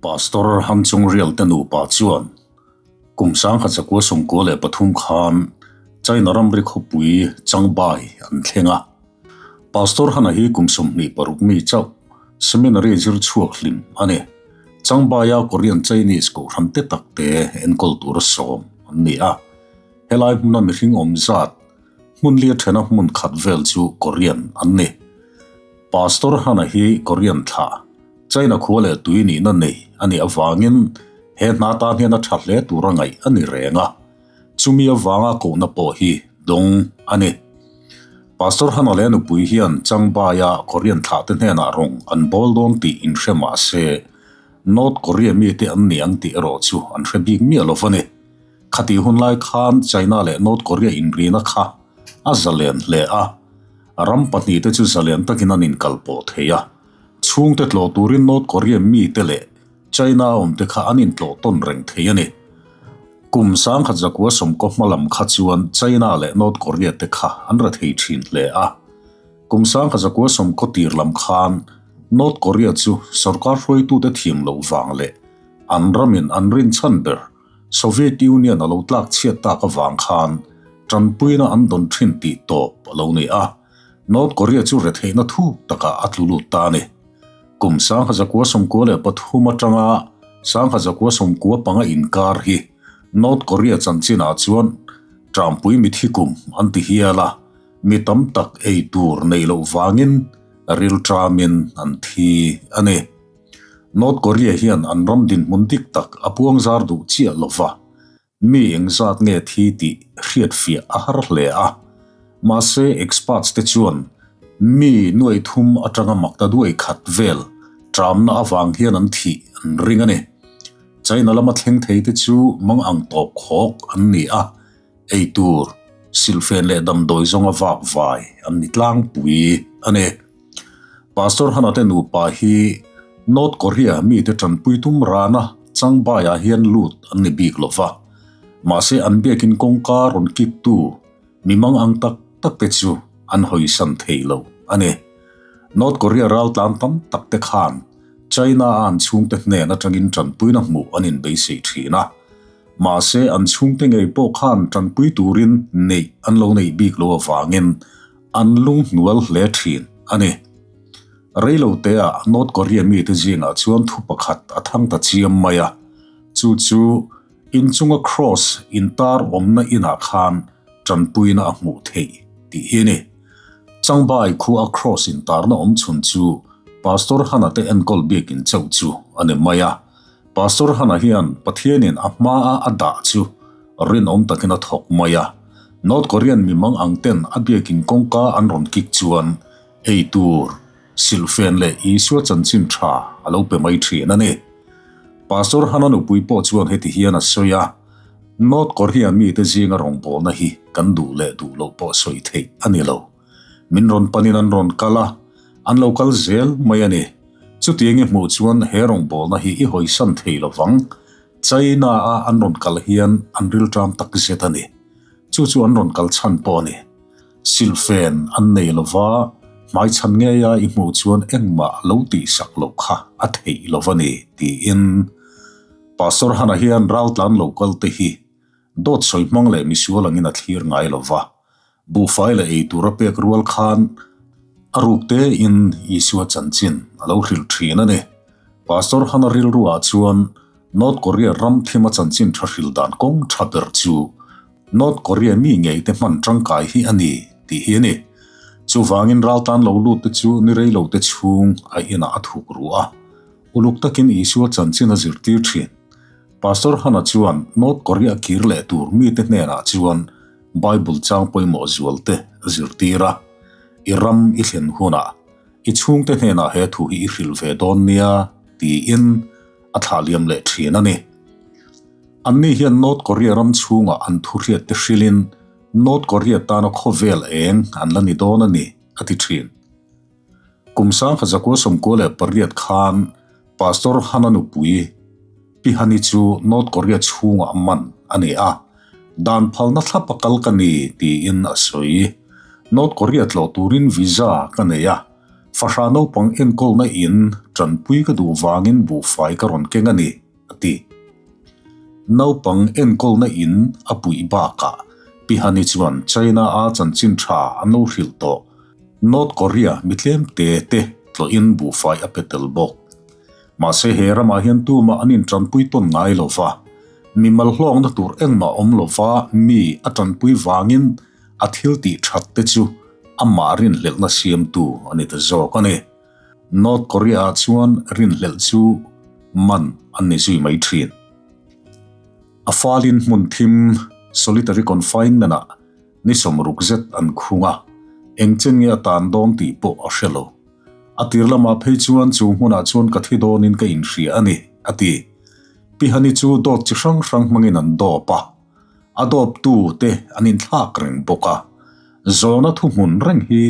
Pastor Han Chung Rial te nupa chuan kum 1993 khan China ramri khawpui Changbai an thleng a. Pastor Hana hi kum 26 mi chauh seminary zir chhuak hlim a ni. Changbaia Korean Chinese kohhran te tak te enkawl tura sawm an ni a. Helai hmuna mihring awm zat hmun lia thena hmun khat vel chu Korean an ni. Pastor Hana hi Korean thlah, China khua leh tui nihna nei a nih avangin he hna tan hian a tha hle tura ngaih a ni reng a, chumi avanga kohna pawh hi dawng a ni. Pastor Hana leh a nupui hian Changbaia Korean thlahte hnenah rawng an bawl dawn tih inhre mah se, North Korea mite an ni ang tih erawh chu an hre bik miah lo va ni. Khatih hun lai khan China leh North Korea inrina kha a zalen hle a, ram pahnihte chu zalen takin an inkalpawh thei a. Chhungte tlawh turin North Korea mite leh China awmte kha an intlawh tawn reng thei a ni. Kum 1990 hma lam kha chuan China leh North Korea te kha an ra thei thin hle a. Kum 1990 tir lam khan North Korea chu sorkar hruaitute thiam loh vang leh an ramin an rinchhan ber Soviet Union a lo tlak chhiat tak avang khan tanpuina an dawn thin tih tawp a lo ni a. North Korea chu retheihna thuk takah a tlu lut ta a ni. Kum 1993 atanga 1995 inkar hi North Korea chanchinah chuan Trampui mithi kum an ti hial a, mi tam tak ei tur neih loh vangin rilṭamin an thi a ni. North Korea hian an ram dinhmun dik tak a puangzar duh chiah lova. Mi engzat nge thi tih hriatfiah a har hle a, mahse experts te chuan mi nuai thum atanga makta duai khat vel tramna avang hian an thih an ring a ni. China lama thleng thei te chu mang ang tawp khawk an ni a, eitur, silhfen leh damdawi zawnga vak vai an ni tlangpui a ni. Pastor Hana te nupa hi North Korea mite tanpui tum rana Changbaiah hian lut an ni bik lo va. Mahse an biakin kawngka rawn kiktu mi mang ang tak tak te chu an hawisan thei lo a ni. North Korea raltlan tam tak te khan China a an chhungte hnen atangin tanpuina hmuh an inbeisei thin a. Mahse an chhungte ngei pawh khan tanpui turin neih an lo neih bik lo avangin An lunghnual hle thin a ni. Reiloteah North Korea mite zingah chuan thu pakhat a thang ta chiam mai a, chu chu inchunga cross intar awmna inah khan tanpuina a hmuh theih tih hi a ni. Changbai khua a cross intarna awm chhun chu Pastor Hana te enkawl biakin chauh chu a ni mai a. Pastor Hana hian Pathianin a hmaa a dah chu rinawm takin a thawk mai a. North Korean mimang ang ten a biakin kawngka an rawn kik chuan ei tur, silhfen leh Isua chanchin tha a lo pe mai thin a ni. Pastor Hana nupui pawh chuan heti hian a sawi a, North Korea mite zinga rawngbawlna hi kan duh leh duh loh pawh sawi theih a ni lo. Min rawn panin an rawn kal a, an lo kal zel mai a ni. Chutiang i hmuh chuan he rawngbawlna hi i hawisan thei lo vang. China-a an rawn kal hian an rilṭam tak zet a ni. Chu chu an rawn kal chhan pawh a ni. Silhfen an nei lo va, hmaichhan ngeia i hmuh chuan engmah lo tihsak loh kha a theih lo va ni, tiin Pastor Hana hian raltlan lo kalte hi dawt sawi hmang leh misual angin a thlir ngai lo va. Buhfai leh ei tura pek rual khan a ruk tein Isua chanchin a lo hrilh thin a ni. Pastor Hana rilruah chuan North Korea ram thima chanchin tha hrilh dan kawng tha ber chu North Korea mi ngei te hman tangkai hi a ni tih hi a ni. Chuvangin raltan lo lut te chu ni rei lo te chhung a inah a thuk ru a, uluk takin Isua chanchin a zirtir thin. Pastor Hana chuan North Korea kir leh tur mite hnenah chuan Bible chang pawimawh zual te a zirtir a, I ram i thlen hunah i chhungte hnenah he thu hi i hrilh ve dawn nia tiin a thlah liam leh thin a ni. Anni hian North Korea ram chhungah an thuhriat te hrilhin North Korea tana khawvel eng an la ni dawn a ni, a ti thin. Kum 1998 khan Pastor Hana nupui Pi Hani chu North Korea chhungah man a ni a, dan phalna thlapa kal ka ni tiin a sawi. North Korea tlawh turin visa ka nei a. Fahrah naupang enkawlna in tanpui ka duh vangin buhfai ka rawn keng a ni, a ti. Naupang enkawlna in a puih bakah Pi Hani chuan China-a chanchin tha an lo hrilh tawh. North Korea mi tlem te te tlawhin buhfai a pe tel bawk. Mahse he ramah hian tumah an intanpui tawn ngai lo va, mimal hlawkna tur engmah awm lo va mi a tanpui vangin a thil tih that te chu amah rinhlelhna siamtu a ni ta zawk a ni. North Korea-ah chuan rinhlelh chu man an ni zui mai thin. A falin hmun thim, solitary confinement-ah ni sawmruk zet an khung a, eng chen nge a tan dawn tih pawh a hre lo. A tir lamah phei chuan chu hmunah chuan ka thi dawnin ka inhria a ni, a ti. Pi Hani chu dawt chi hrang hrang hmangin an dawp a, a dawptu te an inthlak reng bawk a. Zawna thuhmun reng hi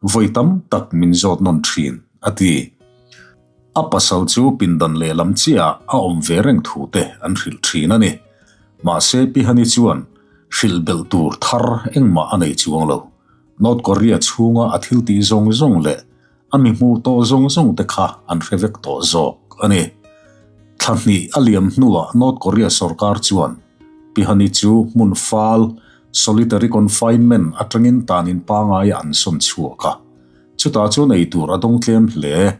vawi tam tak min zawt nawn thin, a ti. A pasal chu pindan lehlam chiahah a awm ve reng thu te an hrilh thin a ni. Mahse Pi Hani chuan hrilh belh tur thar engmah a nei chuang lo. North Korea chhunga a thil tih zawng zawng leh a mi hmuh tawh zawng zawng te kha an hre vek tawh zawk a ni. Thla hnih a liam hnuah North Korea sorkar chuan Pi Hani chu hmun fal, solitary confinement, atangin tanin pangaia an sawn chhuak a. Chutah chuan ei tur a dawng tlem hle.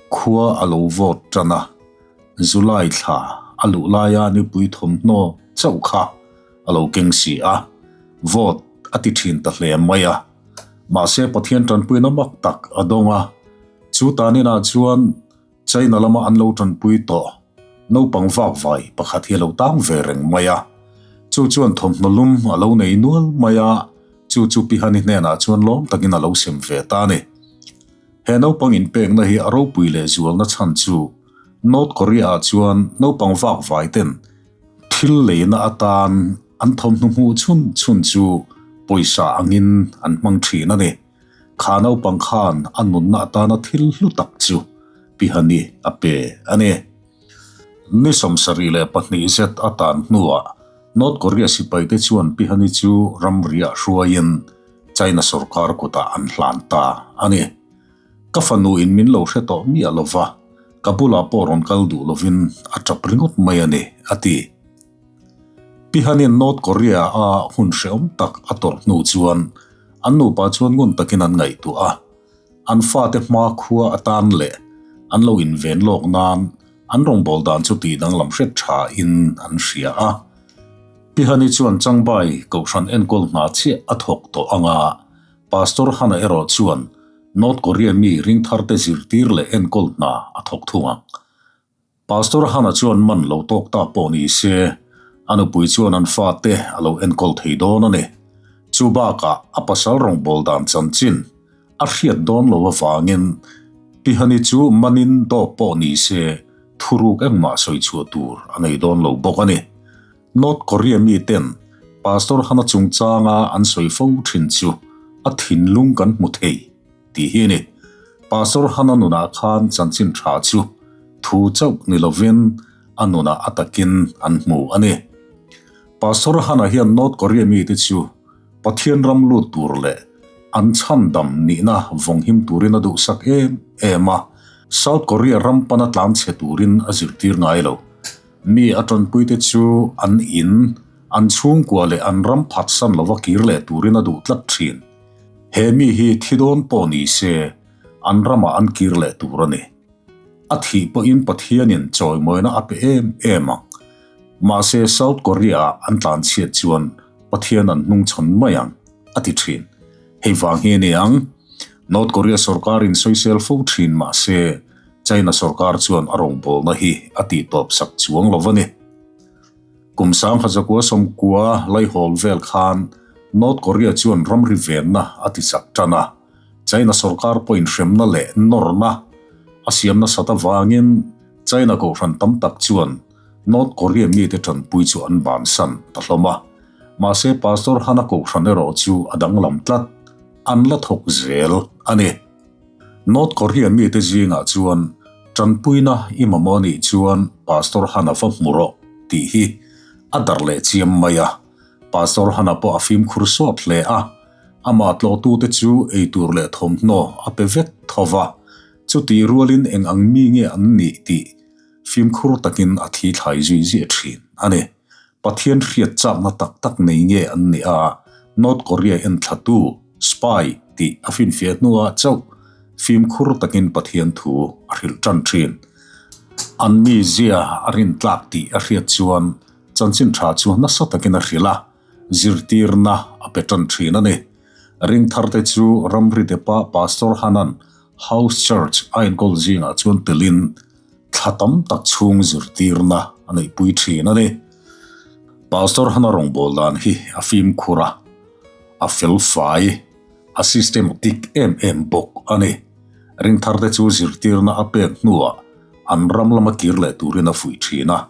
Khua a lo vawt tan a, July thla a luh laia nipui thawmhnaw chauh kha a lo keng si a, vawt a ti thin ta hle mai a. Mahse Pathian tanpuina mak tak a dawng a, chu taninah chuan China lama an lo tanpui tawh naupang vakvai pakhat hi a lo tang ve reng mai a. Chu chuan thawmhnaw lum a lo nei nual mai a, chu chu Pi Hani hnenah chuan lawm takin a lo sem ve ta a ni. He naupang inpekna hi a ropui leh zualna chhan chu North Korea-ah chuan naupang vakvai ten Thil leina atan an thawmhnaw hmuh chhun chhun chu pawisa angin an hmang thin a ni. Kha naupang khan a nunna atana thil hlu tak chu Pihani a pe a ni. Ni 72 zet a tan hnuah North Korea sipaite chuan Pihani chu ramriah hruaiin China sorkar kutah an hlan ta a ni. Ka fanu in min lo hre tawh miah lo va, ka bulah pawh rawn kal duh lovin a tap ringawt mai a ni, a ti. Pi Hanin North Korea a hun hrehawm tak a tawrh hnu chuan an nupa chuan ngun takin an ngaihtuah a, an fate hma khua atan leh an lo inven lawk nan an rawngbâwl dan chu tih danglam hret tha in an hria a. Pi Hani chuan Changbai Kohhran enkawl hna chiah a thawk tawh anga Pastor Hana erawh chuan North Korea mi ringtharte zirtir leh enkawl hna a thawk thung ang. Pastor Hana chuan man lo tawk ta pawh ni se, a nupui chuan an fate a lo enkawl thei dawn a ni. Chu bakah a pasal rawngbâwl dan chanchin a hriat dawn lo avangin Pi Hani chu manin dawp pawh ni se thuruk engmah sawi chhuah tur a nei dawn lo bawk a ni. North Korea miten Pastor Hana chungchanga an sawi fo thin chu a thinlung kan hmu thei tih hi a ni. Pastor Hana nunah khan chanchin tha chu thu chauh ni lovin a nunah a takin an hmu a ni. Pastor Hana hian North Korea mite chu Pathian ram lut tur leh an chhandam nihna vawnghim turin a duhsak em em a, South Korea ram pana tlanchhe turin a zirtir ngai lo. Mi a tanpuite chu an in, an chhungkua leh an ram phatsan lova kir leh turin a duh tlat thin. He mi hi thi dawn pawh ni se, an ramah an kir leh tur a ni. A thih pawhin Pathianin chawimawina a pe em em ang. Mahse South Korea-ah an tlanchhiat chuan Pathian an hnungchhawn mai ang, a ti thin. Hei vang hi a ni ang. North Korea sorkarin sawisel fo thin mahse, China sorkar chuan a rawngbawlna hi a tihtawp sak chuang lo a ni. Kum 1990 laihawl vel khan North Korea chuan ramri venna a ti chak tan a, China sorkar pawhin hremna leh nawrna a siam nasat avangin China kohhran tam tak chuan North Korea mite tanpui chu an bansan ta hlawm a. Mahse Pastor Hana kohhran erawh chu a danglam tlat, an la thawk zel a ni. North Korea mite zingah chuan tanpuina i mamawh anih chuan Pastor Hana va hmu rawh tih hi a darh leh chiam mai a. Pastor Hana pawh a fimkhur sawt hle a. Amah tlawhtute chu eitur leh thawmhnaw a pe vek tho va, chutih rualin eng ang mi nge an nih tih fimkhur takin a thli thlai zui ziah thin a ni. Pathian hriat chakna tak tak nei nge an nih a, North Korea enthlatu, spy, tih a finfiah hnuah chauh fimkhur takin Pathian thu a hrilh tan thin. An mizia a rintlak tih a hriat chuan chanchin tha chu nasa takin a hrilh a, zirtirna a pe tan thin a ni. Ringtharte chu ramri depa Pastor Hanan House Church a enkawl zingah chuan telin thla tam tak chhung zirtirna a neihpui thin a ni. Pastor Hana rawngbâwl dan hi a fimkhur a, a felfai, a systematic em em bawk a ni. Ringtharte chu zirtirna a pek hnuah an ram lama kir leh turin a fuih thin a.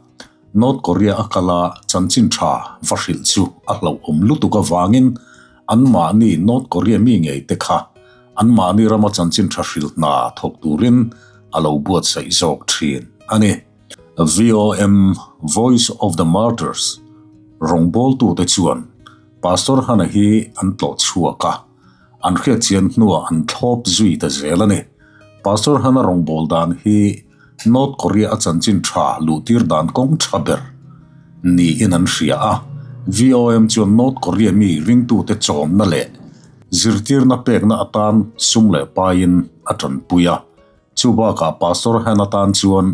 North Korea a kal a, chanchin tha va hrilh chu a hlauhawm lutuk avangin anmahni North Korea mi ngei te kha anmahni rama chanchin tha hrilh hna thawk turin a lo buatsaih zawk thin a ni. VOM, Voice of the Martyrs, rawngbawltute chuan Pastor Hana hi an tlawh chhuak a, an hriatchian hnuah an thlawp zui ta zel a ni. Pastor Hana rawngbâwl dan hi North Korea a chanchin tha luhtir dan kawng tha ber niin an hria a. VOM chuan North Korea mi ringtute chawmna leh zirtirna pekna atan sum leh paiin a tanpui a. Chu bakah Pastor Hana tan chuan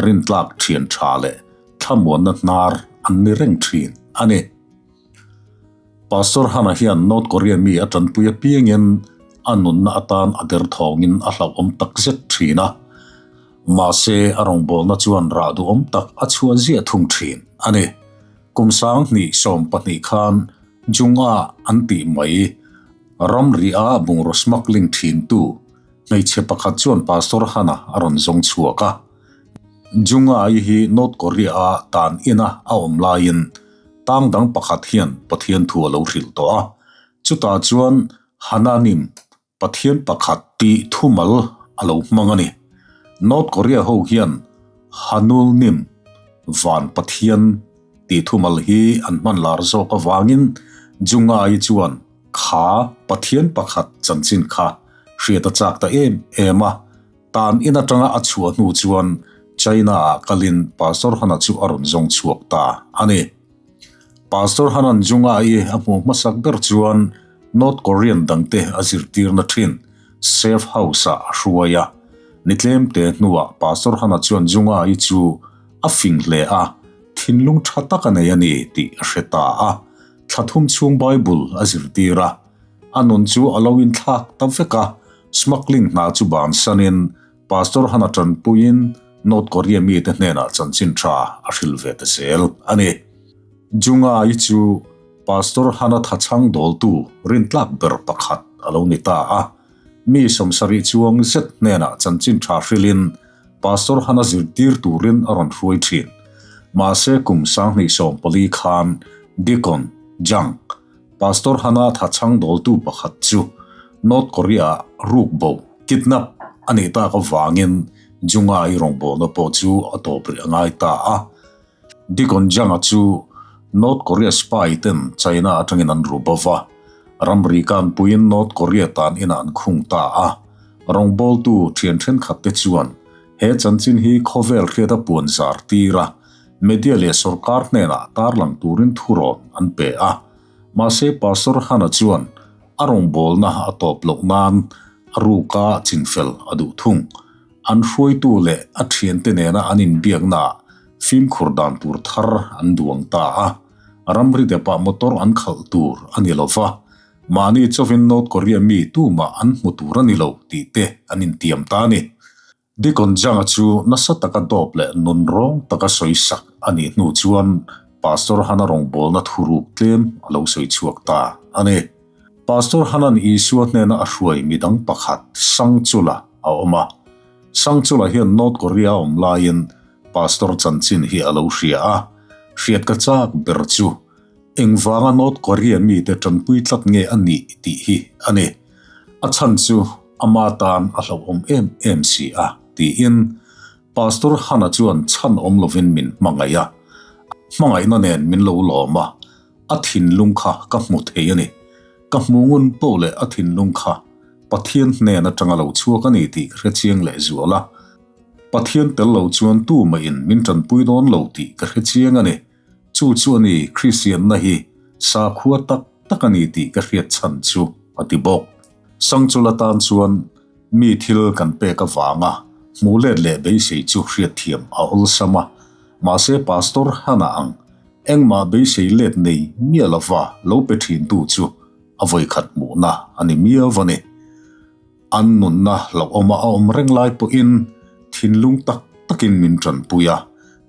rintlak thian tha leh thlamuanna hnar an ni reng thin a ni. Pastor Hana hian North Korea mi a tanpui apiangin a nunna atan a derthawngin a hlauhawm takzet thin a. Mahse, a rawngbawlna chuan rah duhawm tak a chhuah ziah thung thin a ni. Kum 2012 khan Jung-a an tih mai ramri-a bungraw smuggling thintu hmeichhe pakhat chuan Pastor Hana a rawn zawng chhuak a. Jung-a-i hi North Korea-a tan ina a awm laiin Tang dang pakhat hian Pathian thu a lo hrilh tawh a, chutah chuan Hananim, Pathian pakhat, tih thumal a lo hmang a ni. North Korea ho hian Hanulnim, Van Pathian, tih thumal hi an hman lar zawk avangin Junga-i chuan kha Pathian pakhat chanchin kha hriat a chak ta em em a. Tan in atanga a chhuah hnu chuan China-ah kalin Pastor Hana chu a rawn zawng chhuak ta a ni. Pastor Hanan Junga-i a hmuh hmasak ber chuan North Korean dangte a zirtirna thin safe house-ah a hruai a. Ni tlemte hnuah Pastor Hana chuan Junga-i chu a fing hle a, thinlung tha tak a nei a ni tih a hre ta a. Thla thum chhung Bible a zirtir a. A nun chu a lo inthlak ta vek a, smuggling hna chu bansanin Pastor Hana tanpuiin North Korea mite hnenah chanchin tha a hrilh ve ta zel a ni. Junga-i chu Pastor Hana thachhang dawltu rintlak ber pakhat a lo ni ta a, mi 70 chuang zet hnenah chanchin tha hrilhin Pastor Hana zirtir turin a rawn hruai thin. Mahse kum 2014 khan Deacon Jang, Pastor Hana thachhang dawltu pakhat chu North Korea-ah rukbo, kidnap, a nih tak avangin Junga-i rawngbawlna pawh chu a tawp rih a ngai ta a. Deacon Jang-a chu North Korea spy ten China atangin an ru bo va, ramri kanpuiin North Korea tan inah an khung ta a. Rawngbawltu thian thenkhat te chuan he chanchin hi khawvel hriata puan zar tir a, Media leh sorkar hnenah tarlang turin thurawn an pe a, mahse Pastor Hana chuan a rawngbawlna a tawp loh nan a ruka chinfel a duh thung. An hruaitu leh a thiante nena an inbiaknaah fimkhur dan tur thar an duang ta a, ramri depah motor an khalh tur a ni lo va, mahni chawin North Korea mi tumah an hmu tur a ni lo tih te an intiam ta a ni. Deacon Jang-a chu nasa taka dawp leh nun rawng taka sawi sak a nih hnu chuan Pastor Hana rawngbawlna thuruk tlem a lo sawi chhuak ta a ni. Pastor Hana'n Isua hnena a hruai midang pakhat Sangchula a awm a. Sangchula hian North Korea a awm laiin Pastor chanchin hi a lo hria a, hriat ka chak ber chu engvanga North Korea mite tanpui tlat nge a nih tih hi a ni. A chhan chu ama tan a hlauhawm em em si a, tiin Pastor Hana chuan chhan awm lovin min hmangaih a, hmangaihna nen min lo lawm a, a thinlung kha ka hmu thei a ni. Ka hmu ngun poh leh a thinlung kha Pathian hnen atanga lo chhuak a ni tih ka hrechiang leh zual a. Pathian tel lo chuan tumahin min tanpui dawn lo tih ka hrechiang a ni. Chu chu a ni Kristianna hi sakhua tak tak a ni tih ka hriat chhan chu, a ti bawk. Sangchula tan chuan mi thil kan pek avanga hmuh let leh beisei chu hriatthiam a awlsam a, mahse Pastor Hana ang engmah beisei let nei miah lova lo pe thintu chu a vawikhat hmuhna a ni miau a ni. An nunna hlauhawma a awm reng lai pawhin thinlung tak takin min tanpui a,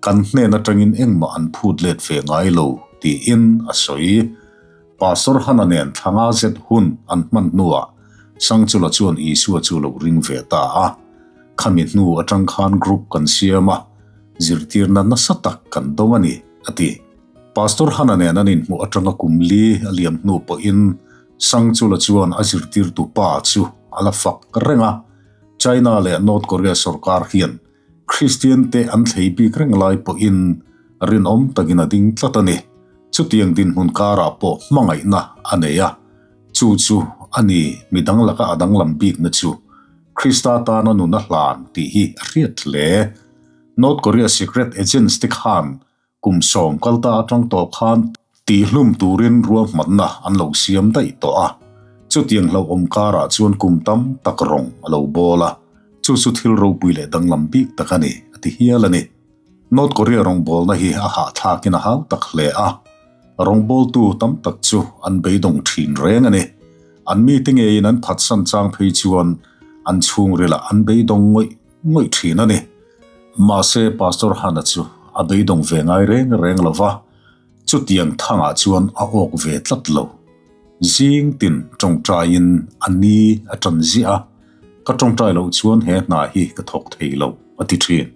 kan hnen atangin engmah an phut let ve ngai lo, tiin a sawi. Pastor Hana nen thlanga zet hun an hman hnuah Sangchula chuan Isua chu lo ring ve ta a. Khami hnu atang khan group kan siam a, zirtirna nasa tak kan dawng a ni, a ti. Pastor Hana nen an inhmuh atanga kum li a liam hnu pawhin Sangchula chuan a zirtirtu pa chu a la fak reng a, China leh North Korea sorkar hian Kristian te an thlei bik reng lai pawhin rinawm takin a ding tlat a ni. Chutiang dinhmun karah pawh hmangaihna a nei a, chu chu a ni midang laka a danglam bikna chu Krista tana nun a hlan tih hi a hriat hle. North Korea secret agents te khan Kum sawm kalta atang tawh khan tihlum turin ruahmanna an lo siam daih tawh a, chutiang hlauhawm karah chuan kum tam tak rawng a lo bawl a, chu chu thil ropui leh danglam bik tak a ni, a ti hial a ni. North Korea rawngbawlna hi a hahthlakin a hau tak hle a, rawngbawltu tam tak chu an beidawng thin reng a ni. An mite ngeiin an phatsan chang phei chuan an chhungrilah an beidawng ngawih ngawih thin a ni. Mahse Pastor Hana chu a beidawng ve ngai reng reng lo va, chutiang thangah chuan a awk ve tlat lo. Zing tin tawngtaiin a ni a tan ziah a, ka tawngtai loh chuan he hna hi ka thawk thei lo, a ti thin.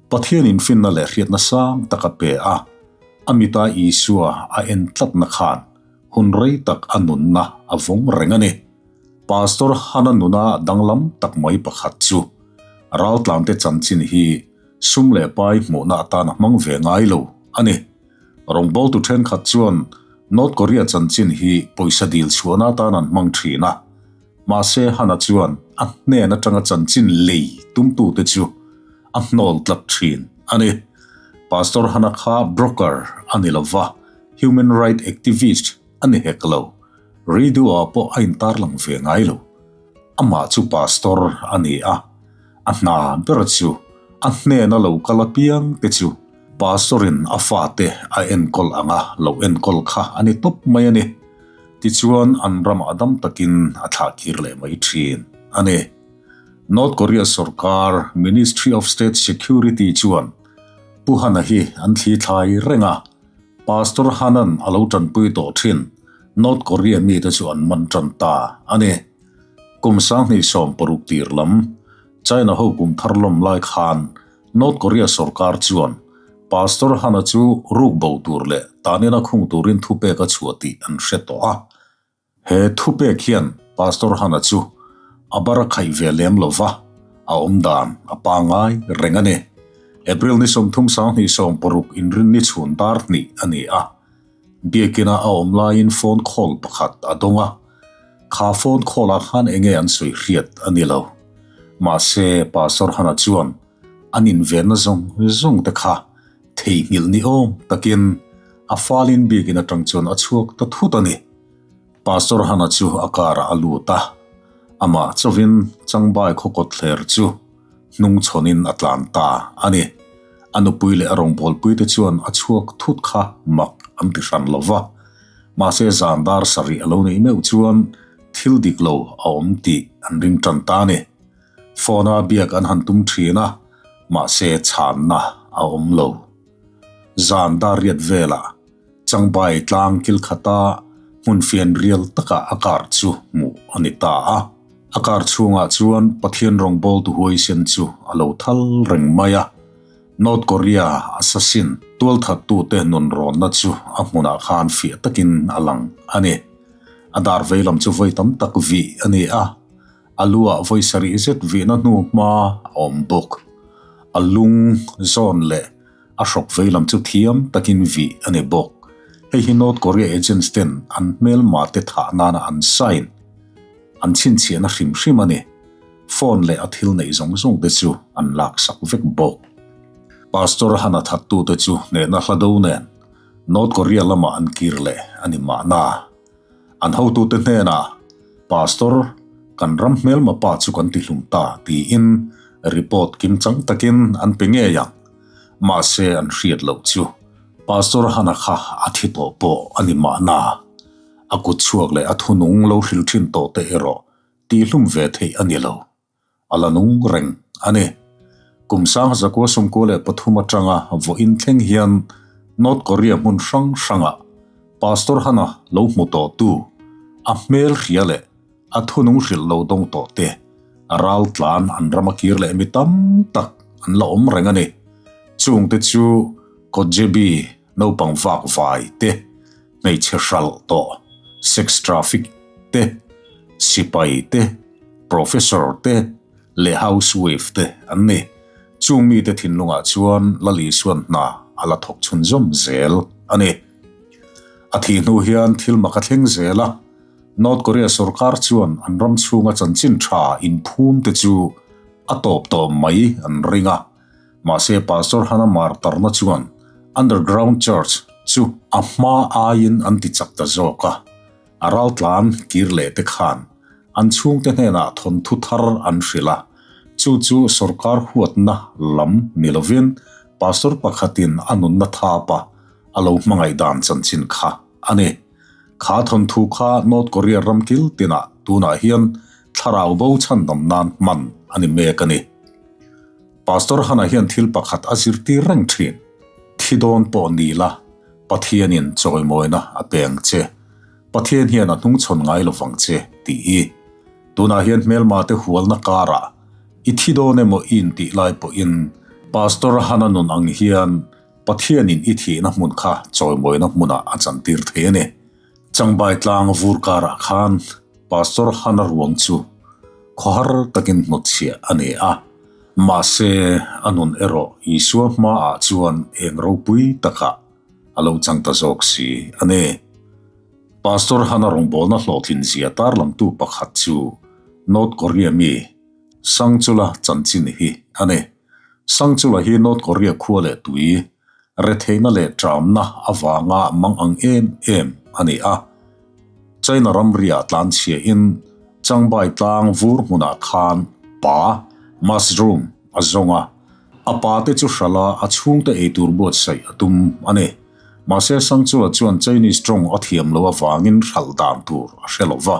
Pathianin finna leh hriatna sang tak a pe a, a mita Isua a en tlatna khan hun rei tak a nunna a vawng reng a ni. Pastor Hana nuna danglam tak mai pakhat chu raltlante chanchin hi sum leh pai hmuhna atan a hmang ve ngai lo a ni. Rawngbawltu thenkhat chuan North Korea chanchin hi pawisa dil chhuahna atan an hmang thin a, mahse Hana chuan a hnen atanga chanchin lei tumtute chu a hnawl tlat thin a ni. Pastor Hana kha broker a ni lova, human right activist a ni hek lo. Radio-ah pawh a intarlang ve ngai lo. Amah chu pastor a ni a, a hna ber chu a hnena lo kal apiang te chu pastor-in a fate a enkawl anga lo enkawl kha a ni tawp mai a ni. Tichuan an ramah dam takin a thlah kir leh mai thin a ni. North Korea sorkar Ministry of State Security chuan Pu Hana hi an thli thlai reng a, Pastor Hanan a lo tanpui tawh thin North Korea mite chu an man tan ta a ni. Kum 2016 tir lam China ho kum thar lawm lai khan North Korea sorkar chuan Pastor Hana chu ruk bo tur leh tanina khung turin thupek a chhuah tih an hre tawh a. He thupek hian Pastor Hana chu a bar a khaih ve lem lo va, a awm dan a pangngai reng a ni. April ni 30 2016 inrinni chhun dar hnih a ni a. Biakina a awm laiin phone call pakhat a dawng a, kha phone call ah khan enge an sawi hriat a ni lo. Mahse Pastor Hana chuan an invenna zawng zawng te kha theihnghilh ni awm takin a falin biakin atang chuan a chhuak ta thut a ni. Pastor Hana chu a car ah a lut a, amah chauhin Changbai khaw kawtthler chu hnung chhawnin a tlan ta a ni. A nupui leh a rawngbawlpui te chuan a chhuak thut kha mak an ti hran lo va, mahse zan dar sarih a lo neih meuh chuan thil dik lo a awm tih an ring tan ta a ni. Phone a biak an han tum thin a, mahse chhanna a awm lo. Zan dar riat velah Changbai tlang kil khata hmun fian rial takah a car chu hmuh a ni ta a. A car chhungah chuan Pathian rawngbawltu huaisen chu a lo thal reng mai a. North Korea assassin tualthattute nunrawnna chu a hmunah khan fiah takin a lang a ni. A dar veilam chu vawi tam tak vih a ni a. A luah vawi sarih zet vihna hnu hma a awm bawk. A lung zawn leh a hrawk veilam chu thiam takin vih a ni bawk. Hei hi North Korea agents ten an hmelma te thah nana an sign an chhinchhiahna hrim hrim a ni. Phone leh a thil neih zawng zawng te chu an laksak vek bawk. Pastor Hana thattute chu hnehna hla do nen North Korea lamah an kir leh a ni mahna. An hotute hnenah, Pastor, kan ram hmelma pa chu kan tihlum ta, tiin report kimchang takin an pe ngei ang. Mahse an hriat loh chu Pastor Hana kha a thi tawh pawh a ni mahna. A kut chhuak leh a thunung lo hrilh thin tawh te erawh tihlum ve theih a ni lo. A la nung reng a ni. Kum sang 1993 atanga vawiin thleng hian North Korea hmun hrang hrangah Pastor Hana lo hmu tawhtu a hmel hria leh a thunung hrilh lo dawng tawh te ral tlan an ram a kir leh mi tam tak an la awm reng a ni. Chungte chu Kotjebi naupang vak vai te, hmeichhe hralh tawh, sex traffic, te, sipai te, professor te leh housewife te an ni. Chung mite thinlungah chuan Lal Isuan hna a la thawk chhunzawm zel a ni. A thih hnu hian thil mak a thleng zel a, North Korea sorkar chuan an ram chhunga chanchin tha inphum te chu a tawp tawh mai an ring a. Mahse Pastor Hana Martarna chuan Underground Church chu a hma aiin an ti chak ta zawk a. A raltlan kir leh te khan an chhungte hnenah thawnthu thar an hrilh a, chu chu sorkar huatna lam ni lovin pastor pakhatin a nunna thapa a lo hmangaih dan chanchin kha a ni. Kha thawnthu kha North Korea ram kil tinah tunah hian thlarau bo chhandam nan hman a ni mek a ni. Pastor Hana hian thil pakhat a zirtir reng thin, Thi dawn pawh ni la, Pathianin chawimawina a pe ang che. Pathian hian a hnungchhawn ngai lo vang che, tih hi. Tunah hian hmelma te hualna karah i thi dawn emaw i intih lai pawhin Pastor Hana nun ang hian Pathianin i thihna hmun kha chawimawina hmunah a chantir thei a ni. Changbai tlang vur karah khan Pastor Hana ruang chu khawhar takin hnawtchhiah a ni a, mahse a nun erawh Isua hmaah chuan eng ropui takah a lo chang ta zawk si a ni. Pastor Hana rawngbawlna hlawhtlin zia tarlangtu pakhat chu North Korea mi Sangchula chanchin hi a ni. Sangchula hi North Korea khua leh tui retheihna leh ṭamna avanga mang ang em em a ni a. China ramriah tlanchhiahin Changbai tlang vur hmunah khan pa, mushroom, a zawng a, a pa te chu hralh a, a chhungte eitur buatsaih a tum a ni. Mahse Sangchula chuan Chinese tawng a thiam loh avangin hralh dan tur a hre lo va.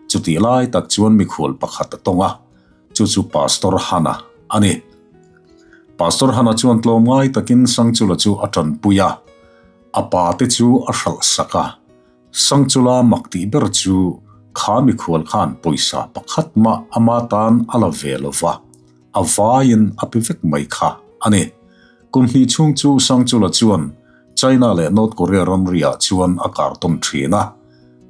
Chutih lai tak chuan mikhual pakhat a tawng a, chu chu Pastor Hana a ni. Pastor Hana chuan tlawmngai takin Sangchula chu a tanpui a, a pa te chu a hralh sak a. Sangchula mak tih ber chu kha mikhual khan pawisa pakhat mah ama tan a la ve lo va, a vaiin a pe vek mai kha a ni. Kum hnih chhung chu Sangchula chuan China leh North Korea ramriah chuan a kar tawn thin a,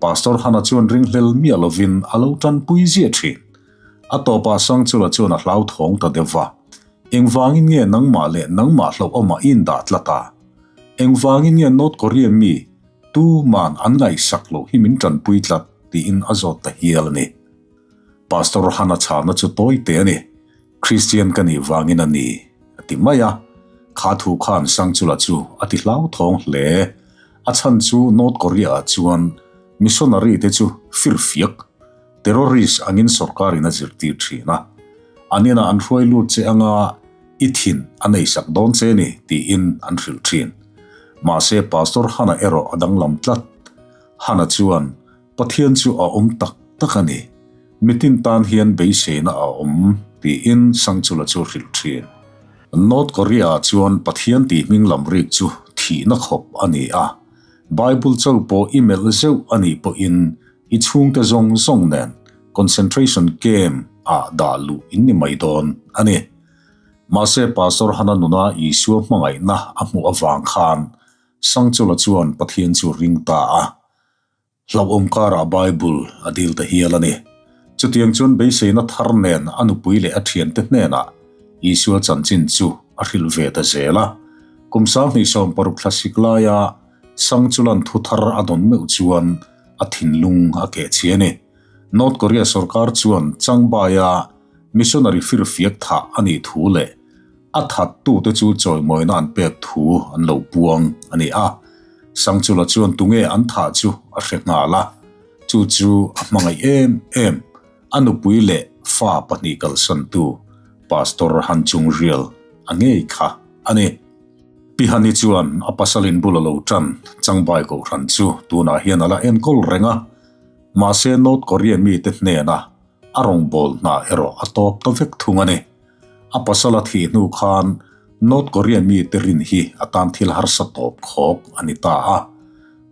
Pastor Hana chuan ringhlel miah lovin a lo tanpui ziah thin. A tawpah Sangchula chuan a hlauthawng ta deuh va, Engvangin nge nangmah leh nangmah hlauhawmah i indah tlat a? Engvangin nge North Korea mi tuman an ngaihsak loh hi min tanpui tlat? tiin a zawt ta hial a ni. Pastor Hana chhana chu tawi te a ni. Kristian ka nih vangin a ni, a ti mai a. Kha thu khan Sangchula chu a ti hlauthawng hle. A chhan chu North Korea-ah chuan missionary te chu firfiak Terrorist angin sorkarin a zirtir thin a, an inah an hruai lut che anga i thin a neisak dawn che ni tiin an hrilh thin. Mahse Pastor Hana erawh a danglam tlat. Hana chuan, Pathian chu a awm tak tak a ni, mitin tan hian beiseina a awm tiin Sangchula chu hrilh thin. North Korea-ah chuan Pathian tih hming lam rik chu thihna khawp a ni a, Bible cho pawh i melh zeuh a nih pawhin I chhungte zawng zawng nen concentration camp ah dah luh in ni mai dawn a ni. Mahse Pastor Hana nuna Isua hmangaihna a hmuh avang khan Sangchula chuan Pathian chu ring ta a. Hlauhawm karah Bible a dil ta hial a ni. Chutiang chuan beiseina thar nen a nupui leh a thiante hnenah Isua chanchin chu a hrilh ve ta zel a. Kum 2016 thlasik laia. Sangchulan thu thar a dawn meuh chuan a thinlung a keh chhi a ni. North Korea sorkar chuan Changbaia missionary firfiak thah a nih thu leh a thattute chu chawimawina an pek thu an lo puang a ni a. Sangchula chuan tunge an thah chu a hre nghal a, chu chu a hmangaih em em. A nupui leh fa pahnih kalsantu Pastor Han Chung Rial a ngei kha a ni. Pi Hani chuan a pasalin bul a lo tan Changbai Kohhran chu tunah hian a la enkawl reng a, mahse North Korea mite hnena a rawngbâwl hna erawh a tawp ta vek thung a ni. A pasal a thih hnu khan North Korea mite rin hi a tan thil harsa tawp khawk a ni ta a.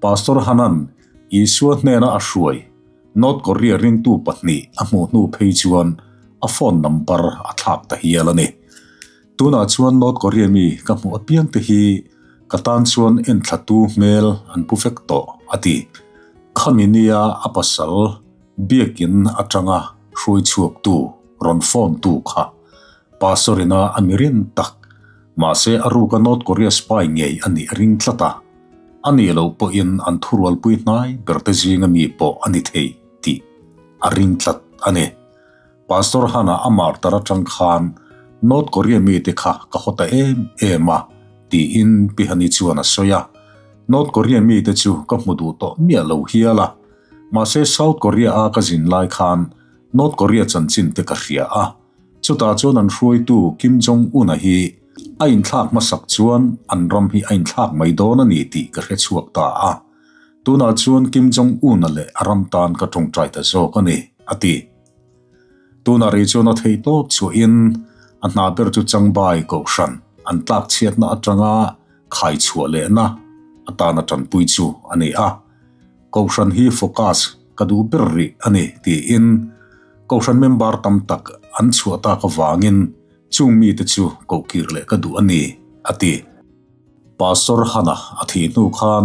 Pastor Hanan Isua hnena a hruai North Korea ringtu pahnih a hmuh hnu phei chuan a phone number a thlak ta hial a ni. Tunah chuan North Korea mi ka hmuh apiang te hi ka tan chuan enthlatu hmel an pu vek tawh, a ti. Khami nia a pasal biakin atanga hruai chhuaktu rawn phone tu kha Pastor ina a mi rin tak, mahse a ruka North Korea spy ngei a nih a ring tlat a. A nih loh pawhin an thurualpui hnai berte zinga mi pawh a ni thei tih a ring tlat a ni. Pastor Hana a martar atang khan North Korea mite kha ka haw ta em em a tiin Pi Hani chuan a sawi a. North Korea mite chu ka hmu duh tawh miah lo hial a. Mahse South Korea a ka zin lai khan North Korea chanchin te ka hria a. Chutah chuan an hruaitu Kim Jong Un-a hi a inthlak hmasak chuan an ram hi a inthlak mai dawn a ni tih ka hre chhuak ta a. Tunah chuan Kim Jong Un-a leh a ram tan ka tawngtai ta zawk a ni, a ti. Tunah rei chuan a theih tawp chhuahin a hna ber chu Changbai Kohhran an tlak chhiatna atanga khai chhuah lehna atana tanpui chu a ni a. Kohhran hi focus ka duh ber rih a ni, tiin Kohhran member tam tak an chhuah tak avangin chung mite chu kohkir leh ka duh a ni, a ti. Pastor Hana a thih hnu khan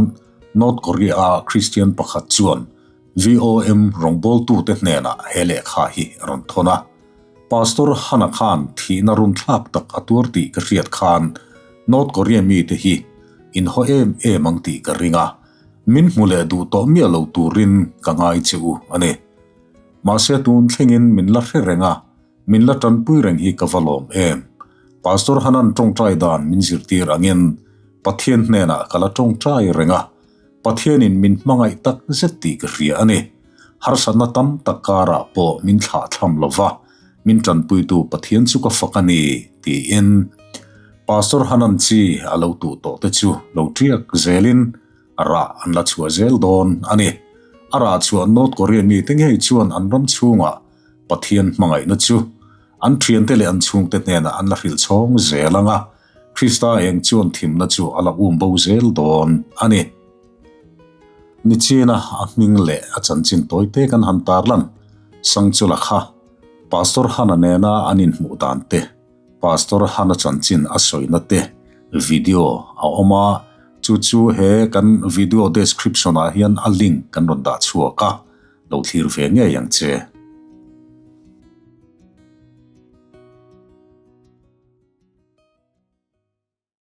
North Korea-a Kristian pakhat chuan VOM rawngbawltute hnenah he lehkha hi a rawn thawn a. Pastor Hana khan thihna runthlak tak a tuar tih ka hriat khan North Korea mite hi inhaw em em ang tih ka ring a, min hmu leh duh tawh miah lo turin ka ngai che u a ni. Mahse tun thlengin min la hre reng a, min la tanpui reng hi ka va lawm em. Pastor Hanan tawngtai dan min zirtir angin Pathian hnenah ka la tawngtai reng a, Pathianin min hmangaih tak zet tih ka hria a ni. Harsatna tam tak karah pawh min thlah thlam lo va, min tanpuitu Pathian chu ka fak a ni, tiin Pastor Hanan chi a lo tuh tawh te chu lo tiak zelin A rah an la chhuah zel dawn a ni. A rah chhuah North Korea mite ngei chuan an ram chhungah Pathian hmangaihna chu an thiante leh an chhungte hnenah an la hrilh chhawng zel ang a, Krista eng chuan thimna chu a la um bo zel dawn a ni. Nichina a hming leh a chanchin tawite kan han tarlan Sangchula kha Pastor Hana nena an inhmuh dan te, Pastor Hana chanchin a sawina te video a awm a, chu chu he kan video description ah hian a link kan rawn dah chhuak a, lo thlir ve ngei ang che.